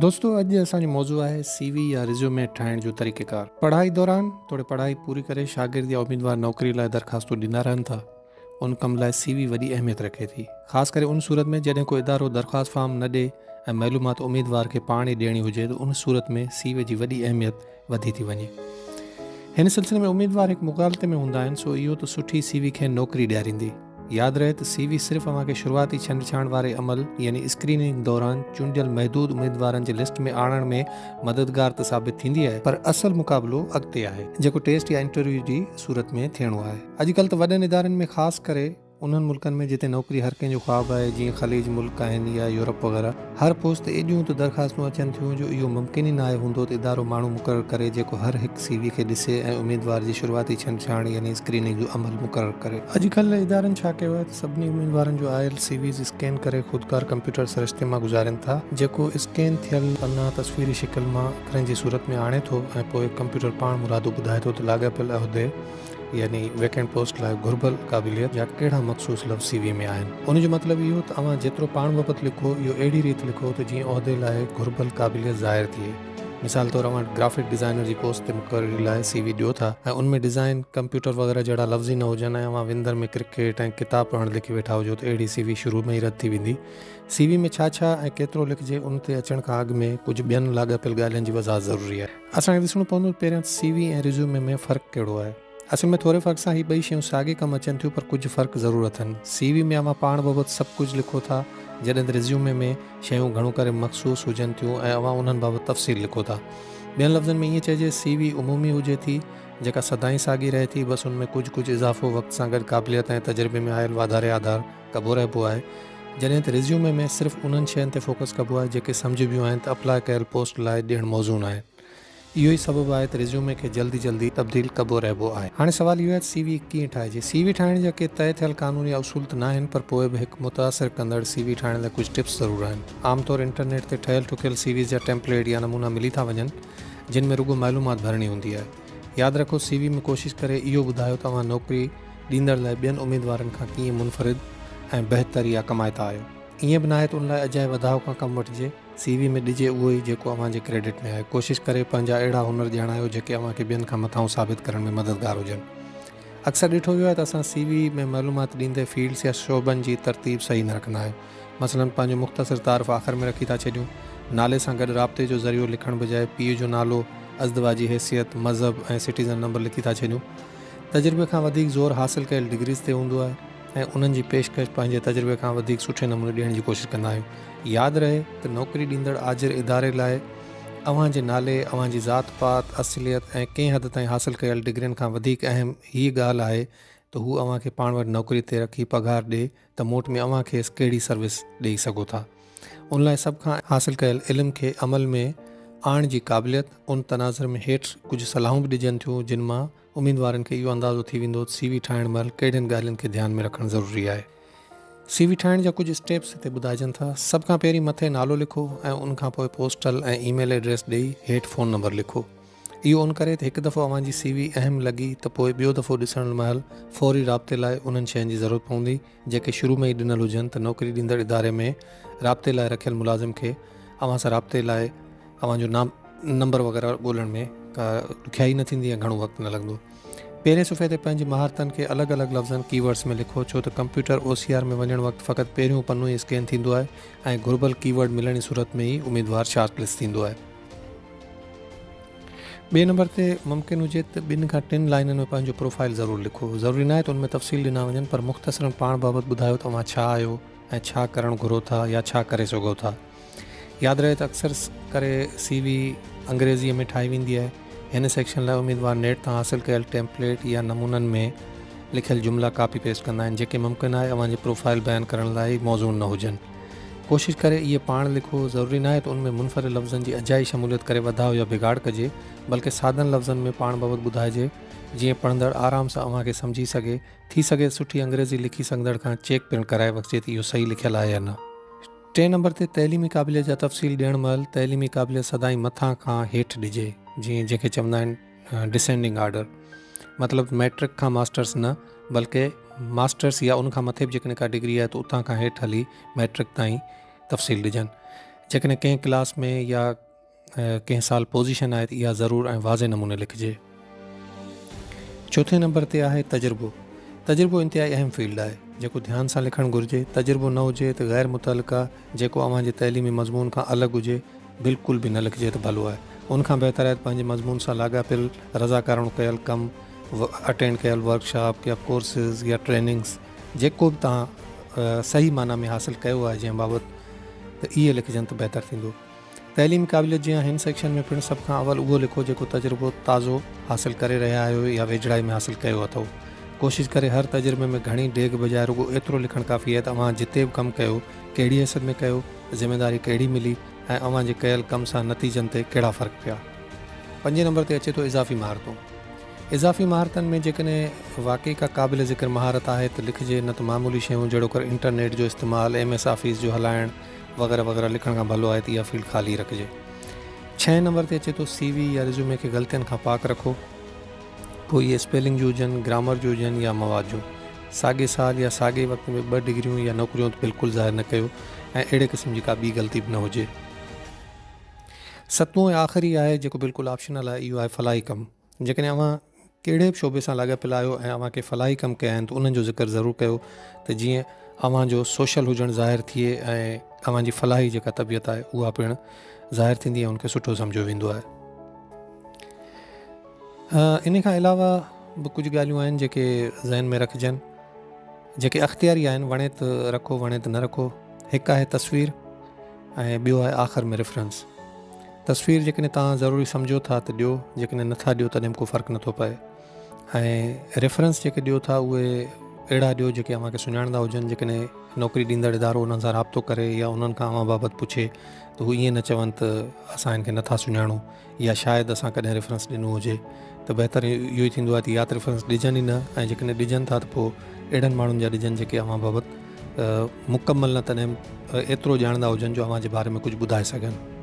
دوستو اڄ اسان جو موضوع آهي سي وي يا ريزيومي ٺاهڻ جو طريقيڪار. پڙهائي دوران توڙي پڙهائي پوري ڪري شاگرد يا اميدوار نوڪري لاء درخواستون ڏيندا رهن ٿا. ان ڪم لاء سي وي وڏي اهميت رکي ٿي. خاص ڪري ان صورت ۾ جڏهن ڪو ادارو درخواست فارم نه ڏي ۽ معلومات اميدوار کي پاڻ ئي ڏيڻي هجي ته ان صورت ۾ سي وي جي وڏي اهميت وڌي ٿي وڃي. هن سلسلي ۾ اميدوار هڪ مغالطي ۾ هوندا آهن سو اهو ته سٺي سي وي کين نوڪري ڏياريندي. ياد رهي ته سي وي صرف اوهان کي شروعاتي ڇنڊڇاڻ واري عمل يعني اسڪريننگ دوران چونڊيل محدود اميدوارن جي لسٽ ۾ آڻڻ ۾ مددگار ته ثابت ٿيندي آهي پر اصل مقابلو اڳتي آهي جيڪو ٽيسٽ يا انٽرويو جي صورت ۾ ٿيڻو آهي. اڄڪلهه ته وڏن ادارن ۾ خاص ڪري انهن ملڪن ۾ جتي نوڪري هر ڪنهن جو خواب آهي جيئن خليج ملڪ آهن يا يورپ وغيره هر پوسٽ تي ايڏيون ته درخواستون اچن ٿيون جو اهو ممڪن ئي ناهي هوندو ته ادارو ماڻهو مقرر ڪري جيڪو هر هڪ سي وي کي ڏسي ۽ اميدوار جي شروعاتي ڇنڊڇاڻ يعني اسڪريننگ جو عمل مقرر ڪري. اڄڪلهه ادارن ڇا ڪيو آهي ته سڀني اميدوارن جو آيل سي ويز اسڪين ڪري خودڪار ڪمپيوٽر سرشتي مان گذارين ٿا جيڪو اسڪين ٿيل پنا تصويري شڪل مان اکرن جي صورت ۾ آڻي ٿو ۽ پوء ڪمپيوٽر پاڻ مرادو ٻڌائي ٿو ته لاڳاپيل عهدي يعني ويڪنٽ پوسٽ لاء گهربل قابليت جا ڪهڙا مخصوص لفظ سي وي ۾ آهن. ان جو مطلب اهو ته اوهان جيترو پاڻ بابت لکو اهو اهڙي ريت لکو ته جيئن عهدي لاء گهربل قابليت ظاهر ٿئي. مثال طور اوهان گرافڪ ڊزائنر جي پوسٽ تي مقرري لاء سي وي ڏيو ٿا ۽ ان ۾ ڊزائن، ڪمپيوٽر وغيره جهڙا لفظ ئي نه هجن ۽ اوهان وندر ۾ ڪرڪيٽ ۽ ڪتاب پڙهڻ لکي ويٺا هجو ته اهڙي سي وي شروع ۾ ئي رد ٿي ويندي. سي وي ۾ ڇا ڇا ۽ ڪيترو لکجي ان تي اچڻ کان اڳ ۾ ڪجهه ٻين لاڳاپيل ڳالهين جي وضاحت ضروري آهي. اسان کي ڏسڻو پوندو ته پهريان ته سي وي ۽ ريزيومي ۾ فرق ڪهڙو آهي. اصل ۾ ٿوري فرق سان هي ٻئي شيون ساڳي ڪم اچن ٿيون پر ڪجهه فرق ضرور اٿن. سي وي ۾ اوهان پاڻ بابت سڀ ڪجهه لکو ٿا جڏهن ته ريزيومي ۾ شيون گهڻو ڪري مخصوص هجن ٿيون ۽ اوهان انهن بابت تفصيل لکو ٿا. ٻين لفظن ۾ ائين چئجي سي وي عمومي هجي ٿي جيڪا سدائين ساڳي رهي ٿي بس ان ۾ ڪجهه ڪجهه اضافو وقت سان گڏ قابليت ۽ تجربي ۾ آيل واڌاري آڌار ڪبو رهبو آهي جڏهن ته ريزيومي ۾ صرف انهن شين تي فوڪس ڪبو آهي جيڪي سمجهبيون آهن ته اپلاء ڪيل پوسٽ لاء ڏيڻ موزون آهن. اهو ئي سبب آهي ته ريزيومي کي جلدي جلدي تبديل ڪبو رهبو آهي. هاڻي سوال اهو آهي ته سي وي ڪيئن ٺاهجي؟ سي وي ٺاهڻ جا ڪي طئي ٿيل قانون يا اصول ته ناهن پر پوء به هڪ متاثر ڪندڙ سي وي ٺاهڻ لاء ڪجهه ٽپس ضرور آهن. عام طور انٽرنيٽ تي ٺهيل ٺڪيل سي ويز جا ٽيمپليٽ يا نمونا ملي ٿا وڃن جن ۾ رڳو معلومات ڀرڻي هوندي آهي. ياد رکو سي وي ۾ ڪوشش ڪري اهو ٻڌايو ته اوهان نوڪري ڏيندڙ لاء ٻين اميدوارن کان ڪيئن منفرد ۽ بهتر يا ڪمائتا آهيو. ائين به ناهي ته ان لاء اجائي وڌاء کان ڪم وٺجي. سي وي ۾ ڏجي اهو ئي جيڪو اوهان جي ڪريڊٽ ۾ آهي. ڪوشش ڪري پنهنجا اهڙا هنر ڄاڻايو جيڪي اوهان کي ٻين کان مٿانهون ثابت ڪرڻ ۾ مددگار هجن. اڪثر ڏٺو ويو آهي ته اسان سي وي ۾ معلومات ڏيندي فيلڊس يا شعبن جي ترتيب صحيح نه رکندا آهيون. مثلاً پنهنجو مختصر تعارف آخر ۾ رکي ٿا ڇڏيون. نالي سان گڏ رابطي جو ذريعو لکڻ بجاء پيء جو نالو، ازدواجي حيثيت، مذهب ۽ سٽيزن نمبر لکي ٿا ڇڏيون. تجربي کان وڌيڪ زور حاصل ڪيل ڊگريز تي هوندو آهي ۽ انهن جي پيشڪش پنهنجي تجربي کان وڌيڪ سٺي نموني ڏيڻ جي ڪوشش ڪندا آهيون. ياد رهي ته نوڪري ڏيندڙ آجر اداري لاء اوهان جي نالي، اوهان جي ذات پات، اصليت ۽ ڪنهن حد تائين حاصل ڪيل ڊگرين کان وڌيڪ اهم هيء ڳالهه آهي ته هو اوهان کي پاڻ وٽ نوڪري تي رکي پگهار ڏئي ته موٽ ۾ اوهان کيس ڪهڙي سروس ڏئي سگهو ٿا. ان لاء سڀ کان حاصل ڪيل علم کي عمل ۾ آڻڻ جي قابليت، ان تناظر ۾ هيٺ ڪجهه صلاحون به ڏجن ٿيون جن مان اميدوارن کي اهو اندازو ٿي ويندو ته سي وي ٺاهڻ مهل ڪهڙين ڳالهين کي ڌيان ۾ رکڻ ضروري آهي. سي وي ٺاهڻ جا ڪجهه اسٽيپس هتي ٻڌائجن ٿا. سڀ کان پهرين مٿي نالو لکو ۽ ان کان پوء پوسٽل ۽ اي ميل ايڊريس ڏئي هيٺ فون نمبر لکو. اهو ان ڪري ته هڪ دفعو اوهان جي سي وي اهم لڳي ته پوء ٻيو دفعو ڏسڻ مهل فوري رابطي لاء انهن شين جي ضرورت پوندي جيڪي شروع ۾ ئي ڏنل هجن ته نوڪري ڏيندڙ اداري ۾ رابطي لاء رکيل ملازم کي اوهان سان رابطي لاء اوهان جو نمبر وغيره ڳولڻ ۾ ڪا ڏکيائي نه ٿيندي ۽ گهڻو وقت نه لڳندو. پهرين صفحي تي پنهنجي مهارتن کي الڳ الڳ لفظن، Keywords، ۾ لکو ڇو ته ڪمپيوٽر او سي آر ۾ وڃڻ وقت فقط پهريون پنو ئي اسڪين ٿيندو آهي ۽ گهربل ڪي ورڊ ملڻ جي صورت ۾ ئي اميدوار شارٽ لسٽ ٿيندو آهي. ٻئي نمبر تي ممڪن هجي ته ٻن کان ٽن لائنن ۾ پنهنجو پروفائيل ضرور لکو. ضروري ناهي ته ان ۾ تفصيل ڏنا وڃن پر مختصراً پاڻ بابت ٻڌايو ته اوهان ڇا آهيو ۽ ڇا ڪرڻ گهرو ٿا يا ڇا ڪري سگهو ٿا. ياد رهي ته اڪثر ڪري سي وي انگريزيء ۾ ٺاهي ويندي آهي. هن سيڪشن لاء اميدوار نيٽ تان حاصل ڪيل ٽيمپليٽ يا نمونن ۾ لکيل جملا ڪاپي پيسٽ ڪندا آهن جيڪي ممڪن آهي اوهان جي پروفائيل بيان ڪرڻ لاء ئي موزون نه هجن. ڪوشش ڪري اهي پاڻ لکو، ضروري ناهي ته ان ۾ منفرد لفظن جي اجائي شموليت ڪري وڌاء يا بگاڙ ڪجي، بلڪه سادن لفظن ۾ پاڻ بابت ٻڌائجي، جيئن پڙهندڙ آرام سان اوهان کي سمجهي سگهي، ٿي سگهي ته سٺي انگريزي لکي سگهندڙ کان چيڪ پڻ ڪرائي وٺجي ته اهو صحيح لکيل آهي يا نه. ٽئين نمبر تي تعليمي قابليت جا تفصيل ڏيڻ مهل تعليمي قابليت سدائين مٿان کان هيٺ ڏجي، جيئن جنهن کي چوندا آهن ڊسينڊنگ آرڊر مطلب مئٽرڪ کان ماسٽرس نه بلڪه ماسٽرس يا ان کان مٿي به جيڪڏهن ڪا ڊگري آهي ته اتان کان هيٺ هلي مئٽرڪ تائين تفصيل ڏجن. جيڪڏهن ڪنهن ڪلاس ۾ يا ڪنهن سال پوزيشن آهي ته اها ضرور ۽ واضح نموني لکجي. چوٿين نمبر تي آهي تجربو. تجربو انتهائي اهم فيلڊ آهي، جيڪو ڌيان سان لکڻ گهرجي. تجربو نه هجي ته غير متعلقه جيڪو اوهان جي تعليمي مضمون کان الڳ هجي، بلڪل به نه لکجي ته ڀلو آهي. ان کان بهتر آهي ته پنهنجي مضمون سان لاڳاپيل رضاڪاراڻو ڪيل ڪم، اٽينڊ ڪيل ورڪشاپ يا ڪورسز يا ٽريننگز جيڪو به توهان صحيح معنيٰ ۾ حاصل ڪيو آهي جنهن بابت ته اهي لکجن ته بهتر ٿيندو. تعليمي قابليت جيان هن سيڪشن ۾ پڻ سڀ کان اول اهو لکو جيڪو تجربو تازو حاصل ڪري رهيا آهيو يا ويجهڙائي ۾ حاصل ڪيو اٿئو. ڪوشش ڪري هر تجربي ۾ گهڻي ڊيگهه بجاء رڳو ايترو لکڻ ڪافي آهي ته اوهان جتي به ڪم ڪيو، ڪهڙي حيثيت ۾ ڪيو، ذميداري ڪهڙي ملي ۽ اوهان جي ڪيل ڪم سان نتيجن تي ڪهڙا فرق پيا. پنجين نمبر تي اچي ٿو اضافي مهارتون. اضافي مهارتن ۾ جيڪڏهن واقعي ڪا قابل ذڪر مهارت آهي ته لکجي نه ته معمولي شيون جهڙوڪر انٽرنيٽ جو استعمال، ايم ايس آفيس جو هلائڻ وغيره وغيره لکڻ کان ڀلو آهي ته اها فيلڊ خالي رکجي. ڇهين نمبر تي اچي ٿو سي وي يا ريزيومي کي غلطين کان پاڪ رکو. پوء اهي اسپيلنگ جون هجن، گرامر جون هجن يا مواد جون. ساڳئي سال يا ساڳئي وقت ۾ ٻه ڊگريون يا نوڪريون ته بلڪل ظاهر نه ڪيو ۽ اهڙي قسم جي ڪا ٻي غلطي به نه هجي. ستون ۽ آخري آهي جيڪو بلڪل آپشنل آهي اهو آهي فلاحي ڪم. جيڪڏهن اوهان ڪهڙي به شعبي سان لاڳاپيل آهيو ۽ اوهان ڪي فلاحي ڪم ڪيا آهن ته انهن جو ذڪر ضرور ڪيو ته جيئن اوهان جو سوشل هجڻ ظاهر ٿئي ۽ اوهان جي فلاحي جيڪا طبيعت آهي اها پڻ ظاهر ٿيندي ۽ ان کي سٺو سمجهيو ويندو آهي. ان کان علاوه به ڪجهه ڳالهيون آهن جيڪي ذهن ۾ رکجن جيڪي اختياري آهن وڻي ته رکو وڻي ته نه رکو. هڪ آهي تصوير ۽ ٻيو آهي آخر ۾ ريفرنس. تصوير جيڪڏهن توهان ضروري سمجهو ٿا ته ڏيو، جيڪڏهن نٿا ڏيو تڏهن به ڪو فرق نٿو پئي ۽ ريفرنس جيڪي ڏيو ٿا اهي اهڙا ڏيو جيڪي اوهان کي سڃاڻندا هجن، جيڪڏهن نوڪري ڏيندڙ ادارو انهن سان رابطو ڪري يا انهن کان اوهان بابت پڇي ته هو ائين نه چون ته اسان هن کي نٿا سڃاڻون يا شايد اسان ڪڏهن ريفرنس ڏنو هجي ته بهتر اهو ئي ٿيندو آهي ته يا ته ريفرنس ڏجن ئي نه ۽ جيڪڏهن ڏجن ٿا ته پوء اهڙن ماڻهن جا ڏجن جيڪي اوهان بابت مڪمل نه تڏهن به ايترو ڄاڻندا هجن جو اوهان جي باري ۾ ڪجهه ٻڌائي سگهن.